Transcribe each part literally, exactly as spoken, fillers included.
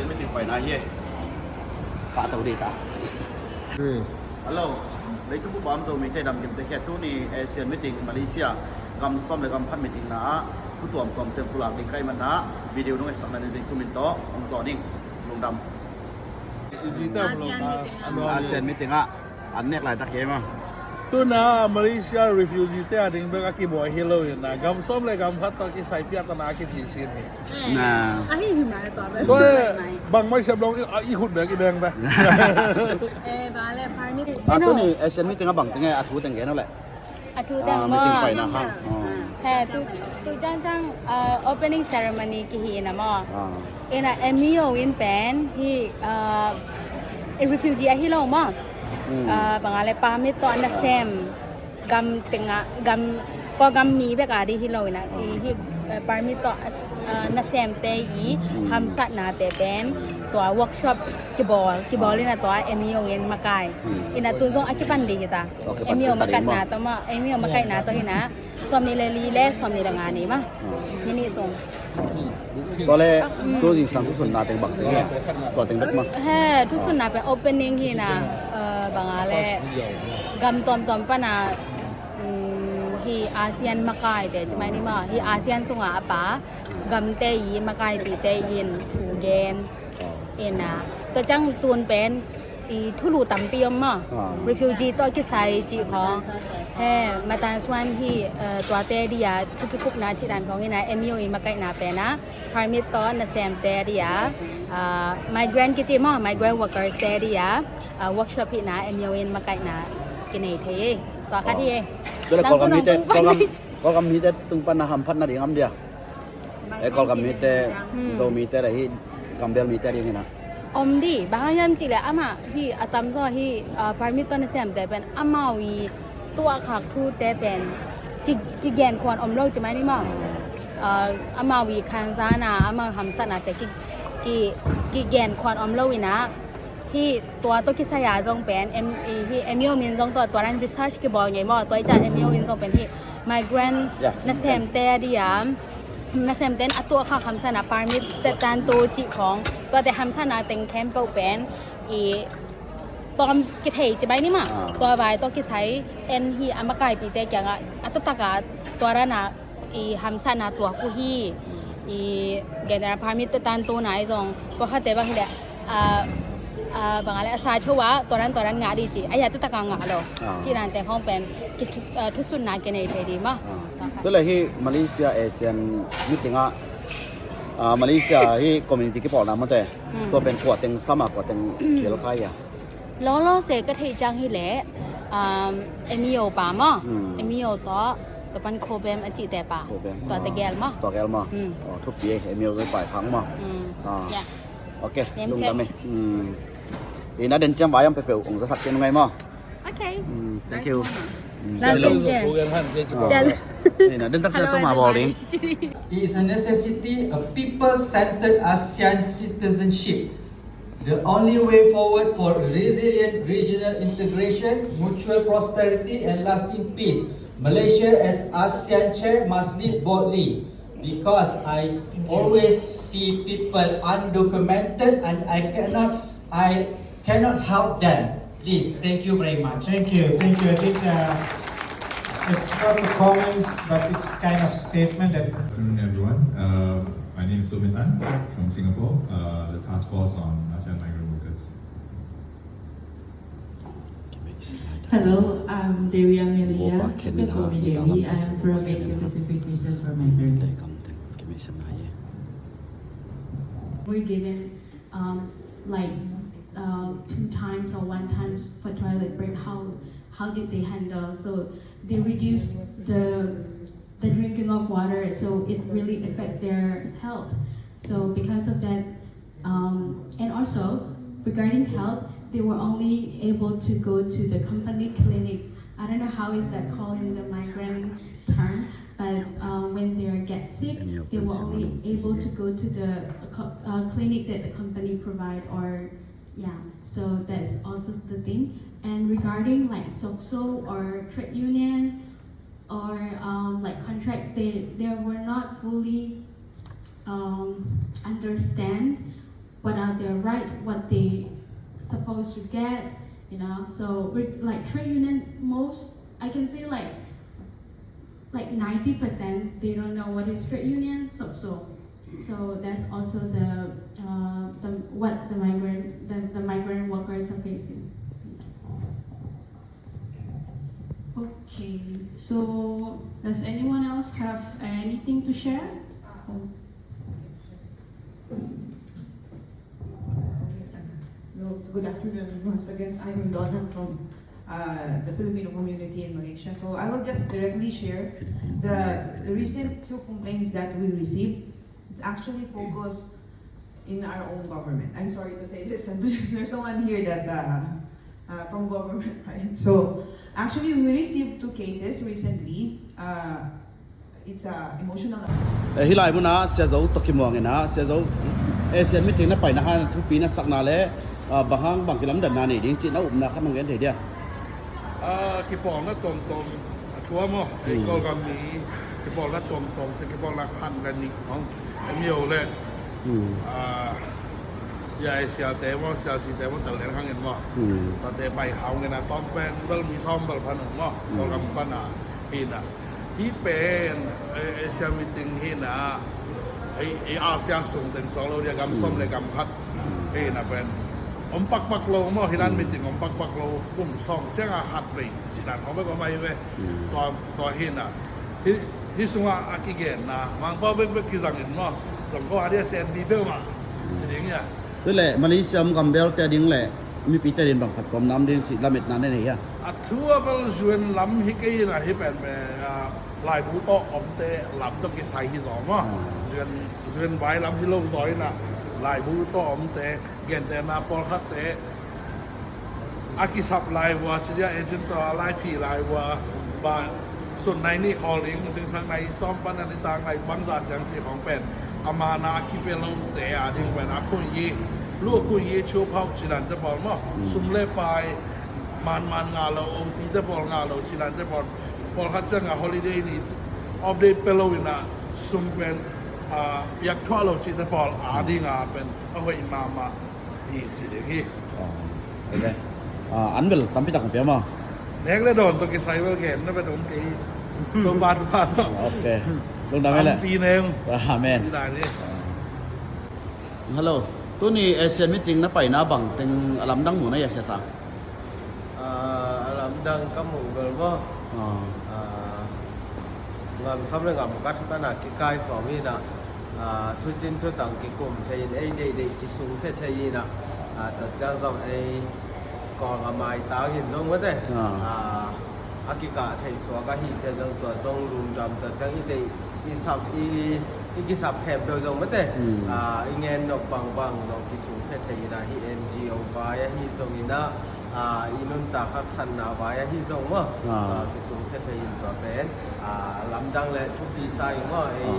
Meeting paina hi. Ka to dei ta. Hello. Leitung bup a om Zomite, dam kim te khia. Tuni ASEAN meeting Malaysia gam sawm le gam khat meeting na ah thu tuamtuam teng pulak ding ka hih manin ah video nong etsakna in Jesu min tawh hong zawh ning. Lungdam. ASEAN meeting ah an nek laitak hi maw. Tuna Malaysia refugee te a ding bek a kibawl hi lo in ah, gam sawm le gam khat tawh kisai piak tana a kipi sin hi. Na. Ahi hi mai tua bek. Bang mai siap long i khut bek i beng bek. Eh, bang le permit. Tuni ASEAN meeting a bang teng e, a thu teng gen o le. A thu teng maw. Meeting paina hang. He, tu, tu ciangciang opening ceremony kihi in ah maw. Ina M E O in pen hi, refugee ahi lo maw. Bang a le permit tawh nasem gam tengah, gam, Kawlgam mi bek a ding hi lo in ah, hi, permit tawh nasemte i hamsatnate pen tua workshop kibawl, kibawl in ah tua M E O in makai. In ah tun zong a kipan ding hi ta. M E O makaihna tawh maw, M E O makaihna tawh hi in ah. Sawmnih le li le sawmnih le nga ni maw. Ni nih sung. Tua le tu zingsang thusunna teng bang teng hi a? Tua teng bek maw. He, thusunna pen opening hi in ah, bang a le gam tuamtuam pan a, hi ASEAN makaite ci mai ni maw. Hi ASEAN sungah a pa gamte i makaipite in thu gen. In ah tua ciang tun pen i thulu tampi om maw. Refugee tawh kisai cih khawng. He, matan suan hi, tuate dia thu kikupna cih dan khawng hi in ah M E O i makaihna pen ah permit tawh nasemte dia, migrant kici maw, migrant workers te dia workshop hi in ah M E O in makaihna kinei thei. Tua khat hi. Kawlgam mite tung pan a hamphatna ding om dia. E, Kawlgam mite, Zo mite le hi, gambel mite ding hi in ah. Om ding, bang hang hiam cih le amah hi a tamzaw hi, permit tawh nasemte pen amau i tuahkhak thute pen kigen khuan om lo ci mai ni maw. Amau i khanzana, amau hamsatnate kigen khuan om lo in ah. Hi tua tawh kisai a zong pen hi M E O min zong tua, tua dan research kibawl ngei maw. Tua i ciang M E O in zong pen hi migrant nasemte a dia, nasemte in a tuahkhak hamsatna permit tetantu cih khawng tuate hamsatna teng khempeuh pen i tawm kithei ci mai ni maw. Tua vai tawh kisai en hi a makaipite kiangah a taktak a tua dan a i hamsatna tuak uh hi. I general permit tetantu na i zong pawlkhatte bang hi leh bang a le a sa cho a tua dan tua dan ngah ding ci a, a taktak a ngah lo. Cih dante khawng pen thusunna kinei thei ding maw. Tua le hi Malaysia ASEAN meeting ah Malaysia hi community kipawlna mawte, tua pen kua teng sam a, kua teng khel kha a? Lawlaw se ka theih ciang hi leh M E O pa maw, M E O tawh tua pan COBAM a cihte pa, tua tegel maw. Tua gel maw. Thupi e, M E O pai khang maw. Ok, lungdam e. Ina den ciang vai om peuhpeuh ong zasak kei nung ngai maw. Ok. Thank you. Ina den tak ciang tuma bawl ding. It is a necessity, a people-centered ASEAN citizenship. The only way forward for resilient regional integration, mutual prosperity, and lasting peace. Malaysia, as ASEAN chair, must lead boldly because I always see people undocumented and I cannot, I cannot help them. Please, thank you very much. Thank you, thank you. I think it's not a comments, but it's kind of statement that. Good afternoon, everyone. My name is Sumit Tan from Singapore, the Task Force on ASEAN Migrant Workers. Hello, I'm Dewi Amelia. You can call me Dewi. I'm from Asia Pacific Mission for Migrants. We're given, um, like, um, two times or one time for toilet break. How how did they handle? So they reduce the the drinking of water, so it really affect their health. So because of that, um, and also regarding health, they were only able to go to the company clinic. I don't know how is that called in the migrant term, but uh, when they get sick, they were only able to go to the uh, co- uh, clinic that the company provide, or yeah. So that's also the thing. And regarding like SOCSO or trade union, or um, like contract, they they were not fully um, understand what are their right, what they supposed to get, you know. So with, like, trade union, most, I can say, like, like ninety percent they don't know what is trade union. So so so that's also the uh, the what the migrant the, the migrant workers are facing. Okay, so does anyone else have anything to share? Oh. Hello, good afternoon once again. I'm Donna from uh, the Filipino community in Malaysia. So I will just directly share the recent two complaints that we received. It's actually focused in our own government. I'm sorry to say this, there's no one here that uh, uh, from government, right? So actually, we received two cases recently. Uh, it's uh, emotional. Eh, hih lai munah Sia Zo tawh kimuang inah, Sia Zo, eh, Sia meeting na paina hang thupi na sakna le, ah, bang hang bang kilamdanna nei ding cih na upna khat hong gen thei dia? Ah, kipawlna tuamtuam a thu a maw. Ei Kawlgam mi kipawlna tuamtuam, sia, kipawlna khat le nih hong, ei myo le, ah, ya, ei siate maw, siasite maw, tel den hangin maw. Tate pai hau ngen a tawm pen bel mi sawm bel phan hong maw. Kawlgam pan a hi na. Hih pen, eh, Asia meeting hi na, eh, eh, Asia sung teng sawng lo dia, gam sawm le gam khat hi na pen om pakpak lo maw, hih dan meeting om pakpak lo, kum sawm ciang a khat vei cih dan hong bek om ahi ve. Tua, tua hi na. Hih, hih sungah a kigenna Mangpau bekbek kizangin maw, zong ko a dia C N B peuhmah ci ding hi a. Tua leh Malaysia om gam belte a ding leh mipite a ding bang phattuamna om ding cih lametna na nei hia? A thu a bel U N lam hi kei in a, hih pen pen, ah, laibu tawh omte lam tawh kisai hi zaw maw. U N, U N vai lam hi lo zaw in a, laibu tawh omte, gentehna pawlkhatte a kisap lai vua, ci dia, agent tawh a laiphi lai vua, ba, sun nai nih khawl ding, zingsang nai sawm pan a nitak nai bangzah ciang cih khawng pen, a mana a kipia lote a ding pen a khuih hi, lu a khuih hi, chu phawk ci dante pawl maw, sum le pai, manman ngah lo, O T te pawl ngah lo ci dante pawl, pawlkhat ciang a holiday ni, off day pia lo in a, sum pen, ah, piak thuah lo cihte pawl a ding a pen a hoih mahmah hi ci ding hi. Ah, an bel tampi tak hong pia maw? Nek le dawn tawh kisai bel gen na bel om kei hi. Topa thupha tawh. Ok. Lungdam hi leh. Tampi neng. Amen. Ci dan hi. Hello. Tuni Asia meeting na paina bang teng a lamdang mu na hia, Sia Sa? Ah, a lamdang ka muh bel maw? Ah, ngam sawm le ngam khat pan a kikai khawm hi na, ah, thucin thutang kikum thei in, ei deihdeih kisungkhia thei hi na, ah, tua ciang zong ei Kawlgam maitang in zong mate, ah, a kikah theih suak ahih ciang zong tua zong lungdam, tua ciang i deih i sap i, i kisap khempeuh zong mate, ah, i ngen nop bangbang zong kisungkhia thei hi na, hih N G O vai ahi zong hi na, ah, i nuntak haksatna vai ahi zong maw, ah, kisungkhia thei in tua pen, ah, lamdang le thupi sa ing maw, ei,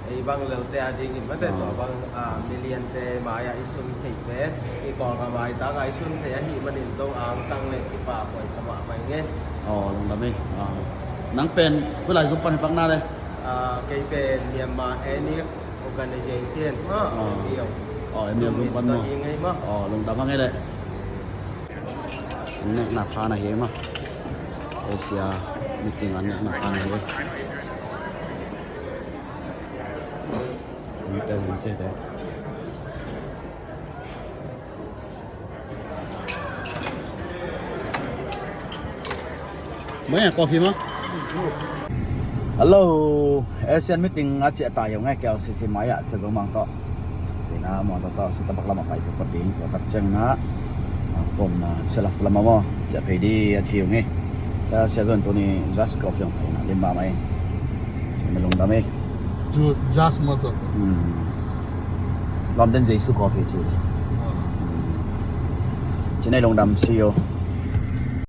ei bang lelte a dingin mate, tua bang, ah, miliante mai-ah i sun theih pen i Kawlgam maitang a i sun theih ahih manin zong angtang le kipak huai sa mahmah ing e. Aw, lungdam hi. Ah, nang pen koi lai zum pan hi pak na le? Ah, kei pen Myanmar Annex Organization, ah, M B O. Aw, M B O zum pan maw? Aw, lungdam hang e le. Nekna khan ahi maw? Asia meeting a nekna khan ahi. Mite mite. Mai a coffee maw? Hello. Asian meeting a ciah ta hi ung e, K L C C mai-ah Sia Zo Mang tawh. Ina muang tawh tawh, Sia Tapak lamah pai phot ding, tua tak ciangin ah, ah, kawmna Sia Las lamah maw, ciah phei di a ci ung e. Sia Zo in tuni Just Coffee hong pai na, lim mahmah e. Ina lungdam e. Ju-, Just maw tawh. Hmm. London Jesu Coffee ci. Ah. Ci nei lungdam, see you.